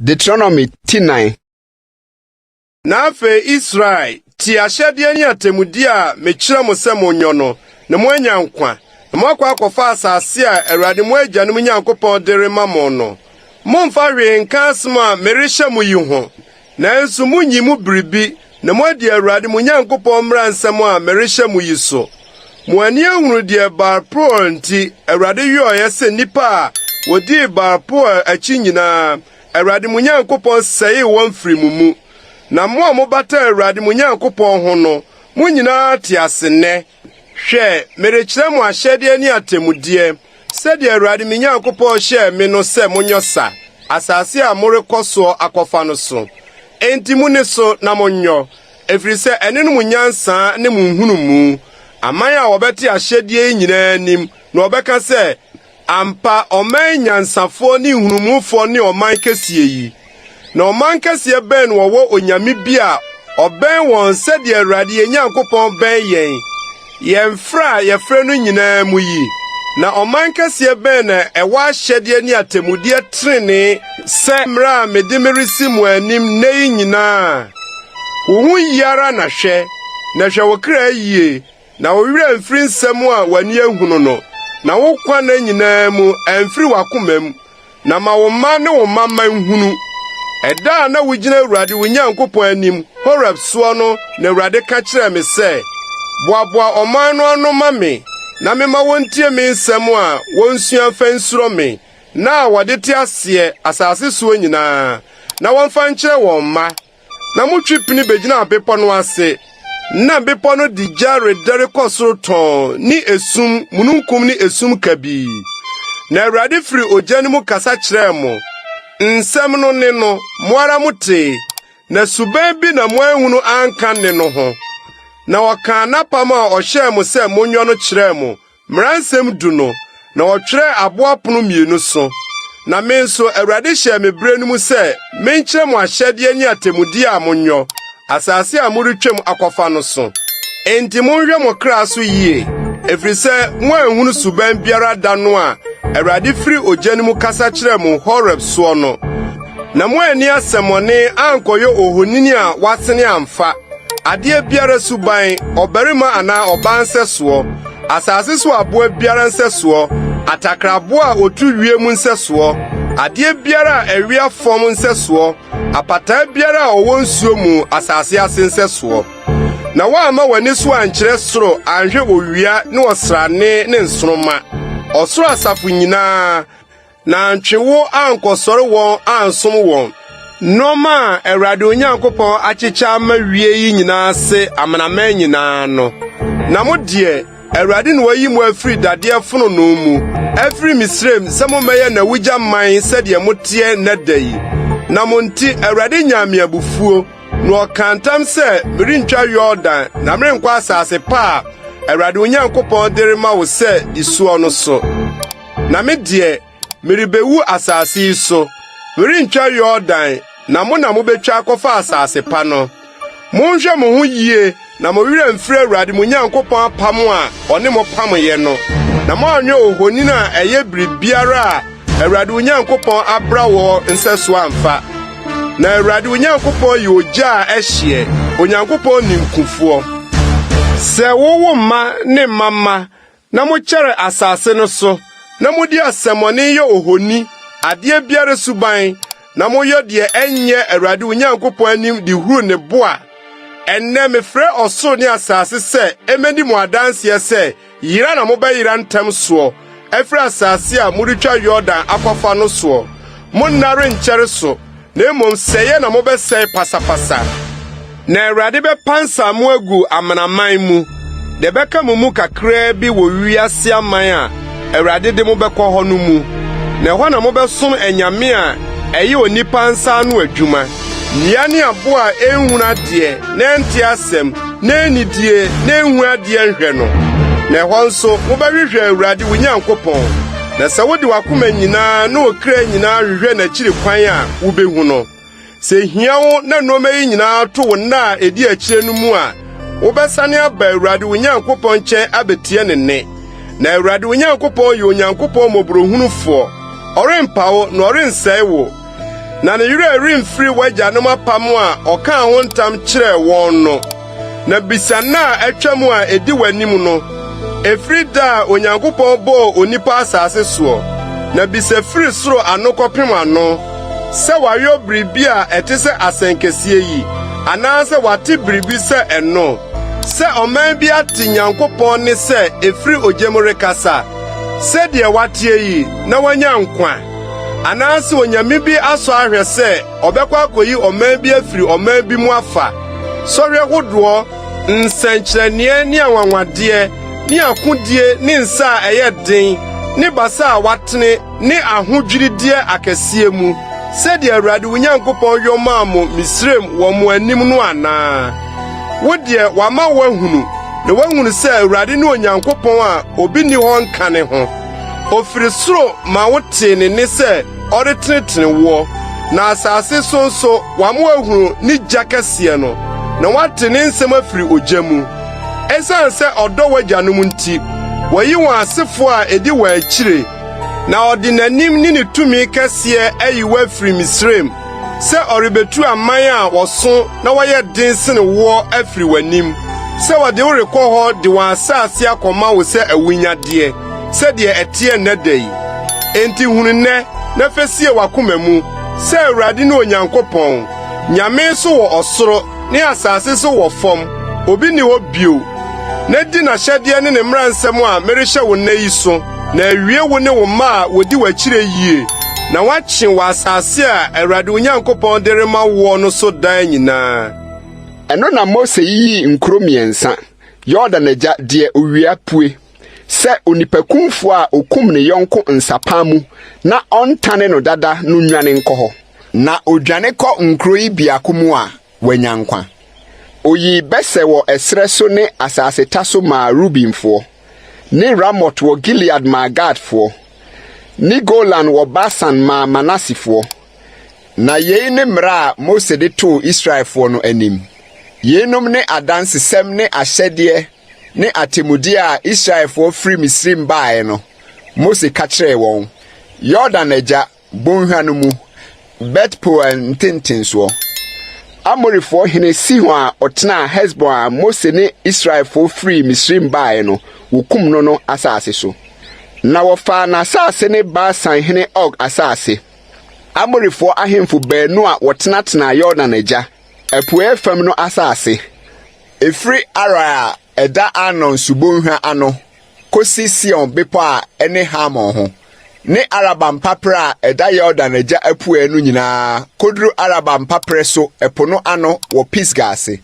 Deuteronomy ti nan. Na afei Israel, tie ahyɛdeɛ ne atemmudeɛ a mekyerɛ mo sɛ monyɔ no, na moanya nkwa, na moakɔ akɔfa asase a Awurade mo agyanom Nyankopɔn de rema mo no. Mommfa hwee nka asɛm a merehyɛ mo yi ho, nanso munyi mu biribi na moadi Awurade mo Nyankopɔn mmara nsɛm a merehyɛ mo yi so. Mo ani ahunu deɛ Baal-Peor nti Awurade yɔeɛ sɛ nnipa a wɔdii Baal-Peor akyi nyinaa, Awurade mo Nyankopɔn sɛee wɔn firii mo mu. Na mo a mobata Awurade mo Nyankopɔn ho no, mo nyinaa te ase nnɛ. Hwɛ, merekyerɛ mo ahyɛdeɛ ne atemmudeɛ, sɛdeɛ Awurade me Nyankopɔn hyɛɛ me no sɛ monyɔ sa, asase a morekɔ soɔ akɔfa no so. Enti monni so na monyɔ, ɛfiri sɛ ɛno ne mo nyansa ne mo nhunumu, aman a wɔbɛte ahyɛdeɛ yi nyinaa anim, na wɔbɛka sɛ, Ampa, ɔman nyansafoɔ ne nhunumufoɔ ne ɔman kɛseɛ yi. Na ɔman kɛseɛ bɛn na wɔwɔ onyame bi a ɔbɛn wɔn sɛdeɛ Awurade yɛn Nyankopɔn bɛn yɛn, yɛn frɛ a yɛfrɛ no nyinaa mu yi? Na ɔman kɛseɛ bɛn na ɛwɔ ahyɛdeɛ ne atemmudeɛ trenee sɛ mmara a mede meresi mo anim nnɛ yi nyinaa? Wo ho yie ara na hwɛ, na hwɛ wo kra yie, Na wo werɛ amfiri nsɛm a w'ani ahunu no, na wo nkwa nna nyinaa mu amfiri w'akoma mu, na ma wo mma ne wo mma mma nhunu. Ɛda a na wugyina Awurade wo Nyankopɔn anim, Horeb soɔ no na Awurade ka kyerɛɛ me sɛ, Boaboa ɔman no ano ma me, na memma wontie me nsɛm a wonsua mfa nsuro me, nna a wɔde te aseɛ, asase soɔ nyinaa, na wɔmfa nkyerɛ wɔn mma. Na motwe pini begyinaa bepɔ no ase. Na bepɔ no de gya redɛre kɔ soro tɔnn ne esum, mununkum ne esum kabii. Na Awurade firi ogya no mu kasa kyerɛɛ mo. Nsɛm no nne no, mo ara motee, na suban bi na moanhunu anka nne no ho. Na ɔkaa n'apam a ɔhyɛɛ mo sɛ monyɔ no kyerɛɛ mo, Mmara Nsɛm Du no, na wɔtwerɛɛ aboɔ apono mmienu so. Na me nso, Awurade hyɛɛ me berɛ no mu sɛ menkyerɛ mo ahyɛdeɛ ne atemmudeɛ a monyɔ, asase a moretwam akɔfa no so. Enti monhwɛ mo kra so yie, ɛfiri sɛ moanhunu suban biara da no a Awurade firi ogya no mu kasa kyerɛɛ mo Horeb soɔ no, na moanni asɛmmɔne ankɔyɛ ohoni a wɔasene amfa, adeɛ biara suban, ɔbarima anaa ɔbaa nsɛsoɔ, asase so aboa biara nsɛsoɔ, atakraboa a ɔtu wiem nsɛsoɔ, adeɛ biara a ɛwea fam nsɛsoɔ, apataa biara a ɔwɔ nsuo mu asase ase nsɛsoɔ. Na woamma w'ani so ankyerɛ soro anhwɛ owia ne ɔsrane ne nsoromma, ɔsoro asafo nyinaa, na antwe wo ankɔsɔre wɔn ansom wɔn. Nneɛma a Awurade Onyankopɔn akyekyɛ ama wie yi nyinaa ase amanaman nyinaa no. Na mo deɛ, Awurade na wayi mo afiri dadeɛ fononoo mu, afiri Misraim sɛ mommɛyɛ n'awugya man sɛdeɛ moteɛ nnɛ da yi. Na mo nti Awurade nyaa me abufuo, na ɔkaa ntam sɛ merentwa Yordan na merenkɔ asase pa a Awurade wo Nyankopɔn de rema wo sɛ di soɔ no so. Na me deɛ, merebewu asase yi so. Merentwa Yordan, na mo na mubetwa akɔfa asase pa no. Monhwɛ mo ho yie na mo werɛ amfiri Awurade mo Nyankopɔn apam a ɔne mo pameeɛ no, na moanyɛ ohoni a ɛyɛ biribiara a Awurade wo Nyankopɔn abra wɔ nsɛso amfa. Na Awurade wo Nyankopɔn yɛ ogya a ɛhyeɛ, Onyankopɔn ninkufoɔ. Sɛ wowo mma ne mma mma na mokyɛre asase no so, na mudi asɛmmɔne yɛ ohoni, adeɛ biara suban, na moyɔ deɛ ɛnyɛ Awurade wo Nyankopɔn anim de huru ne bo a, ɛnnɛ mefrɛ ɔsoro ne asase sɛ emmedi mo adanseɛ sɛ yera na mobɛyera ntɛm soɔ afiri asase a moretwa Yordan akɔfa no soɔ. Mo nna renkyɛre so, na mmom sɛeɛ na mobɛsɛe pasapasa. Na Awurade bɛpansam mo agu amanaman mu, deɛ ɛbɛka mo mu kakraa bi wɔ wiase aman a Awurade de mo bɛkɔ hɔ no mu. Na ɛhɔ na mobɛsom anyame a ɛyɛ onipa nsa ano adwuma, nnua ne aboɔ a ɛnhunu adeɛ na ɛnte asɛm na ennidie na enhu adeɛ nhwɛ no. Na ɛhɔ nso mobɛhwehwɛ Awurade wo Nyankopɔn, na sɛ wode w'akoma nyinaa ne wo kra nyinaa hwehwɛ n'akyiri kwan a, wubehu no. Sɛ ehia wo na nneɛma yi nyinaa to wo nna a edi akyire no mu a, wobɛsane aba Awurade wo Nyankopɔn nkyɛn abetie ne nne. Na Awurade wo Nyankopɔn yɛ Onyankopɔn mmɔborɔhunufoɔ, ɔrempa wo na ɔrensɛe wo. Na ne werɛ remfiri w'agyanom apam a ɔkaa ho ntam kyerɛɛ wɔn no. Na bisa nna a atwam a edi w'anim no, ɛfiri da a Onyankopɔn bɔɔ onipa asase soɔ, na bisa firi soro ano kɔpem ano, sɛ wayɔ biribi a ɛte sɛ asɛnkɛseɛ yi, anaasɛ wate biribi sɛ ɛno, sɛ ɔman bi ate Nyankopɔn nne sɛ ɛfiri ogya mu rekasa, sɛdeɛ woateɛ yi, na wɔanya nkwa? Anaasɛ onyame bi asɔ ahwɛ sɛ ɔbɛkɔ akɔyi ɔman bi afiri ɔman bi mu afa, sɔhwɛ hodoɔ, nsɛnkyerɛnneɛ ne anwanwadeɛ, ne akodie ne nsa a ɛyɛ den, ne basa a watene, ne ahodwirideɛ akɛseɛ mu, sɛdeɛ Awurade wo Nyankopɔn yɔ maa mo Misraim wɔ mo anim no anaa? Wo deɛ wama woahunu, na woahunu sɛ Awurade ne Onyankopɔn a obi nni hɔ nka ne ho. Ofiri soro ma wotee ne nne sɛ ɔretenetene woɔ, na asase so nso wama woahunu ne gya kɛseɛ no, na woate ne nsɛm afiri ogya mu. Esiane sɛ ɔdɔ w'agyanom nti, wayi wɔn asefoɔ a edi wɔn akyire, na ɔde n'anim ne ne tumi kɛseɛ ayi wo afiri Misraim sɛ ɔrebetu aman a wɔso na wɔyɛ den sen woɔ afiri w'anim, sɛ wɔde wo rekɔ hɔ de wɔn asase akɔma wo sɛ awunnyadeɛ, sɛdeɛ ɛteɛ nnɛ da yi. Enti hunu nnɛ, na fa sie w'akoma mu, sɛ Awurade ne Onyankopɔn, Nyame nso wɔ ɔsoro ne asase so wɔ fam, obi nni hɔ bio. Na di n'ahyɛdeɛ ne ne mmara nsɛm a merehyɛ wo nnɛ yi so, na awie wo ne wo mma a wɔdi w'akyire yie, na woakye wɔ asase a Awurade wo Nyankopɔn de rema woɔ no so daa nyinaa. Ɛno na Mose yiyii nkuro mmiɛnsa, Yordan agya deɛ owia pue, sɛ onipakumfoɔ a ɔkum ne yɔnko nsapan mu na ɔntane no dada no nnwane nkɔ hɔ. Na ɔdwane kɔ nkuro yi biako mu a, wanya nkwa. Oyii Beser wɔ ɛserɛ so ne asaseta so maa Rubenfoɔ, ne Ramot wɔ Gilead maa Gadfoɔ, ne Golan wɔ Basan maa Manasefoɔ. Na yei ne mmara a Mose de too Israelfoɔ no anim. Yeinom ne adansesɛm ne ahyɛdeɛ ne atemmudeɛ a Israelfoɔ firi Misraim baeɛ no, Mose ka kyerɛɛ wɔn, Yordan agya, bonhwa no mu, Bet-Peor ntentensoɔ. Amorifoɔ hene Sihon a ɔtenaa Hesbon a Mose ne Israelfoɔ firii Misraim baeɛ no, wɔkum no no asase so. Na wɔfaa n'asase ne Basan hene Og asase, Amorifoɔ ahemfo baanu a wɔtenatenaa Yordan agya, apueeɛ fam no asase, ɛfiri Aroer a ɛda Arnon subonhwa ano kosi Sion bepɔ a ɛne Hermon ho, ne Araba mpaperɛ a ɛda Yordan agya apueɛ no nyinaa kɔduru Araba mpaperɛ so ɛpo no ano wɔ Pisga ase.